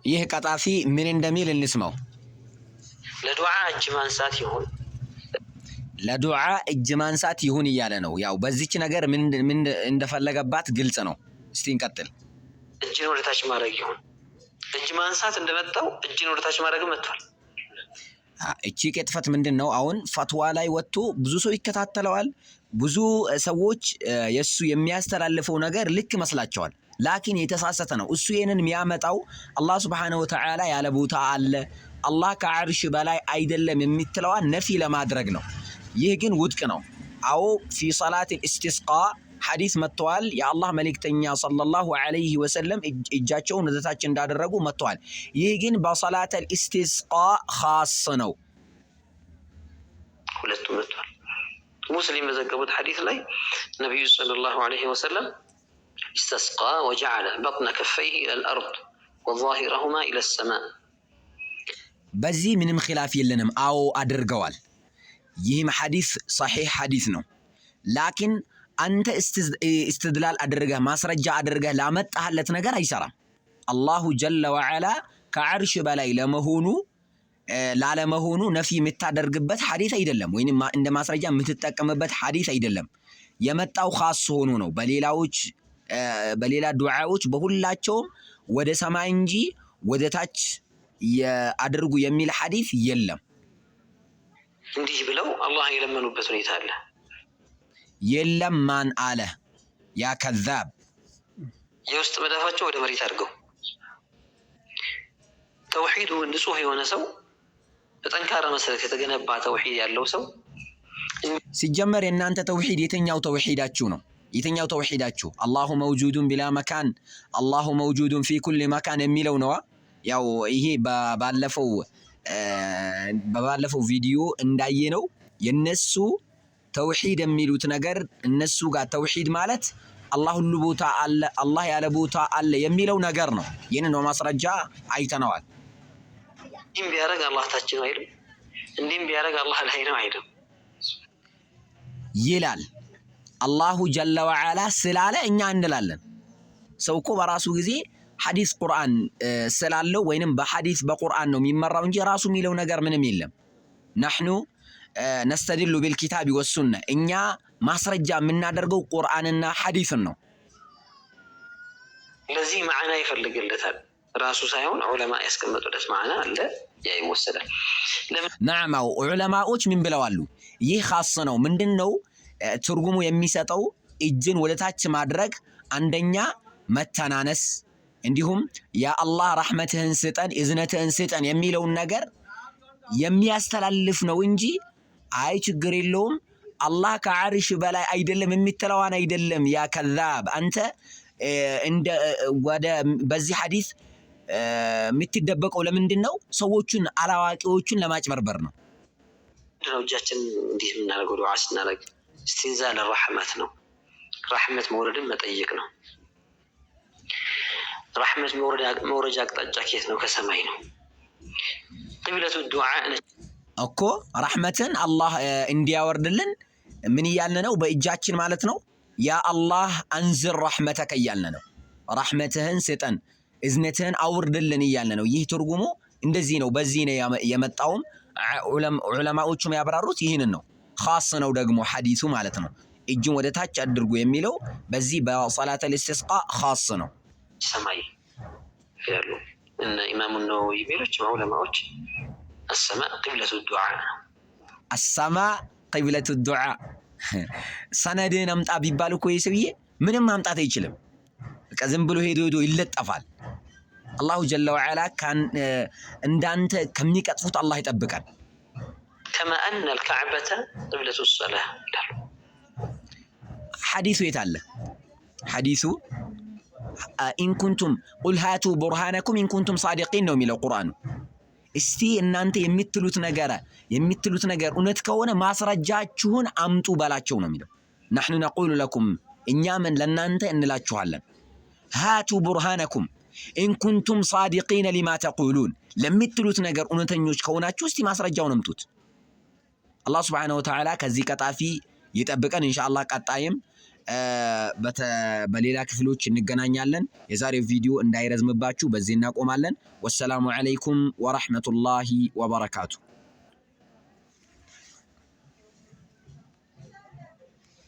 ይህ ቀጣፊ ምን እንደሚል እንስማው። ለዱዓ እጅ ማንሳት ይሁን። ለዱዓ እጅ ማንሳት ይሁን እያለ ነው። ያው በዚች ነገር ምን ምን እንደፈለገባት ግልጽ ነው። እስቲ እንቀጥል። እጅን ወደታች ማድረግ ይሁን። እጅ ማንሳት እንደመጣው እጅን ወደታች ማድረግ መጥቷል። እቺ ቅጥፈት ምንድን ነው? አሁን ፈትዋ ላይ ወጥቶ ብዙ ሰው ይከታተለዋል። ብዙ ሰዎች የእሱ የሚያስተላልፈው ነገር ልክ ይመስላቸዋል። ላኪን የተሳሳተ ነው። እሱ ይህንን የሚያመጣው አላህ ሱብሓነሁ ወተዓላ ያለ ቦታ አለ፣ አላህ ከዓርሽ በላይ አይደለም የምትለዋን ነፊ ለማድረግ ነው። ይህ ግን ውድቅ ነው። አዎ፣ في صلاة الاستسقاء ሐዲስ መጥተዋል። የአላህ መልእክተኛ ሰለላሁ ዐለይሂ ወሰለም እጃቸውን ወደታች እንዳደረጉ መጥተዋል። ይህ ግን በ صلاة الاستسقاء خاص ነው። ሁለቱም መጥቷል። ሙስሊም በዘገቡት ሐዲስ ላይ ነቢዩ ሰለላሁ ዐለይሂ ወሰለም استسقى وجعل بطن كفيه إلى الأرض وظاهرهما إلى السماء። በዚህ ምንም ኺላፍ የለንም። አዎ፣ አድርገዋል። ይህም ሐዲስ ሰሒሕ ሐዲስ ነው። ላኪን አንተ استدلال አድርገህ፣ ማስረጃ አድርገህ ላመጣህለት ነገር አይሰራም። አላሁ ጀለ ወዐላ ከዓርሽ በላይ ለመሆኑ ላለመሆኑ ነፊ የምታደርግበት ሐዲስ አይደለም፣ ወይንም እንደ ማስረጃ የምትጠቀምበት ሐዲስ አይደለም። የመጣው ኻስ ሆኖ ነው። በሌላዎች በሌላ ዱዓዎች በሁላቸውም ወደ ሰማይ እንጂ ወደ ታች አድርጉ የሚል ሐዲስ የለም። እንዲህ ብለው አላህ የለመኑበት ሁኔታ አለ። የለም ማን አለ ያ ከዛብ? የውስጥ መዳፋቸው ወደ መሬት አድርገው፣ ተውሂዱ ንጹህ የሆነ ሰው፣ በጠንካራ መሰረት የተገነባ ተውሂድ ያለው ሰው ሲጀመር የእናንተ ተውሂድ የትኛው ተውሂዳችሁ ነው? የትኛው ተውሂዳችሁ? አላሁ መውጁዱን ቢላ መካን፣ አላሁ መውጁዱን ፊ ኩል መካን የሚለው ነዋ። ያው ይሄ በባለፈው ቪዲዮ እንዳየነው የነሱ ተውሂድ የሚሉት ነገር፣ እነሱ ጋር ተውሂድ ማለት አላህ ሁሉ ቦታ አለ፣ አላህ ያለ ቦታ አለ የሚለው ነገር ነው። ይህንን በማስረጃ አይተነዋል። እንዲህም ቢያደርግ አላህ ታች ነው አይልም። እንዲህም ቢያደርግ አላህ ላይ ነው አይልም። ይላል። አላሁ ጀለ ወዓላ ስላለ እኛ እንላለን። ሰው እኮ በራሱ ጊዜ ሐዲስ ቁርአን ስላለው ወይንም በሐዲስ በቁርአን ነው የሚመራው እንጂ ራሱ የሚለው ነገር ምንም የለም። نحن نستدل بالكتاب والسنة፣ እኛ ማስረጃ የምናደርገው ቁርአንና ሐዲስን ነው። ለዚህ ማዕና ይፈልግለታል። ራሱ ሳይሆን ዑለማ ያስቀመጡለት ማዕና አለ፣ ያ ይወሰዳል። ነዓም፣ ዑለማዎች ምን ብለዋሉ? ይህ ኻስ ነው። ምንድን ነው ትርጉሙ የሚሰጠው? እጅን ወደ ታች ማድረግ አንደኛ መተናነስ፣ እንዲሁም ያ አላህ ረሕመትህን ስጠን፣ እዝነትህን ስጠን የሚለውን ነገር የሚያስተላልፍ ነው እንጂ አይ ችግር የለውም አላህ ከዓርሽ በላይ አይደለም የሚትለዋን አይደለም። ያ ከዛብ፣ አንተ እንደ ወደ በዚህ ሐዲስ የምትደበቀው ለምንድን ነው? ሰዎቹን አላዋቂዎቹን ለማጭበርበር ነው። ነው እጃችን እንዲህ የምናደርገው ዱዓ ስናደርግ? استنزال رحمة ነው። ረሕመት መውረድን መጠየቅ ነው። ረሕመት መውረጃ አቅጣጫ ከየት ነው? ከሰማይ ነው። قبلة الدعاء ነች። እኮ ረሕመትን አላህ እንዲያወርድልን ምን እያልን ነው? በእጃችን ማለት ነው። ያ አላህ أنزل رحمتك እያልን ነው። ረሕመትህን ስጠን፣ እዝነትህን አውርድልን እያልን ነው። ይህ ትርጉሙ እንደዚህ ነው። በዚህ ነው የመጣውም፣ ዑለማዎቹም ያብራሩት ይህንን ነው። ኻስ ነው ደግሞ ሐዲሱ ማለት ነው። እጅን ወደ ታች አድርጉ የሚለው በዚህ በ صلاة الاستسقاء ኻስ ነው። ሰማይ ይላሉ እነ ኢማሙ ነወዊ፣ ሌሎችም ዑለማዎች السماء قبلة الدعاء ነው። السماء قبلة الدعاء፣ ሰነድህን አምጣ ቢባል እኮ ይህ ሰውዬ ምንም ማምጣት አይችልም። በቃ ዝም ብሎ ሄዶ ሄዶ ይለጠፋል። አላሁ ጀለ ወዐላ እንዳንተ ከሚቀጥፉት አላህ ይጠብቃል። كما أن الكعبة قبلة الصلاة ይላሉ። ሐዲሱ የት አለ? ሐዲሱ إن كنتم قل هاتوا برهانكم إن كنتم صادقين ነው የሚለው ቁርአኑ። እስቲ እናንተ የምትሉት ነገር እውነት ከሆነ ማስረጃችሁን አምጡ በላቸው ነው የሚለው። نحن نقول لكم፣ እኛ ምን ለእናንተ እንላችኋለን፣ هاتوا برهانكم إن كنتم صادقين لما تقولون፣ ለምትሉት ነገር እውነተኞች ከሆናችሁ እስቲ ማስረጃውን አምጡት። አላህ ስብሓነሁ ወተዓላ ከዚህ ቀጣፊ ይጠብቀን። ኢንሻአላህ ቀጣይም በሌላ ክፍሎች እንገናኛለን። የዛሬው ቪዲዮ እንዳይረዝምባችሁ በዚህ እናቆማለን። ወሰላሙ ዐለይኩም ወረሕመቱላሂ ወበረካቱ።